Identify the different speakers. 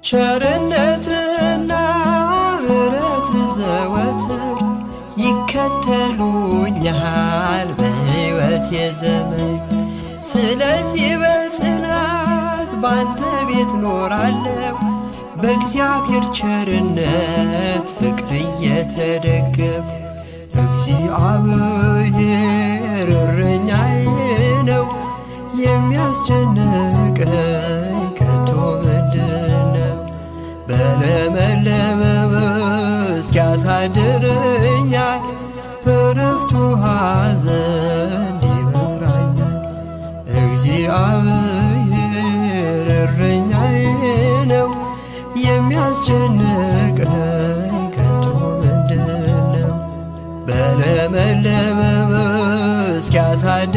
Speaker 1: ቸርነትና ምሕረት ዘወትር ይከተሉኛል በሕይወቴ ዘመን። ስለዚህ በጽናት ባንተ ቤት ኖራለሁ፣ በእግዚአብሔር ቸርነት ፍቅር እየተደገፍ። እግዚአብሔር እረኛዬ ነው፣ የሚያስጨንቀኝ ከቶ ምንድነው? በለመለመ መስክ ያሳድረኛል፣ በዕረፍቱ ውኃ ዘንድ ይመራኛል። እግዚአብሔር እረኛዬ ነው፣ የሚያስጨንቀኝ ከቶ ምንድነው? በለመለመ መስክ ያሳድረኛል፣ በዕረፍቱ ውኃ ዘንድ ይመራኛል። እግዚአብሔር እረኛዬ ነው፣ የሚያስጨንቀኝ ከቶ ምንድነው? በለመለመ መስክ ያሳድረኛል፣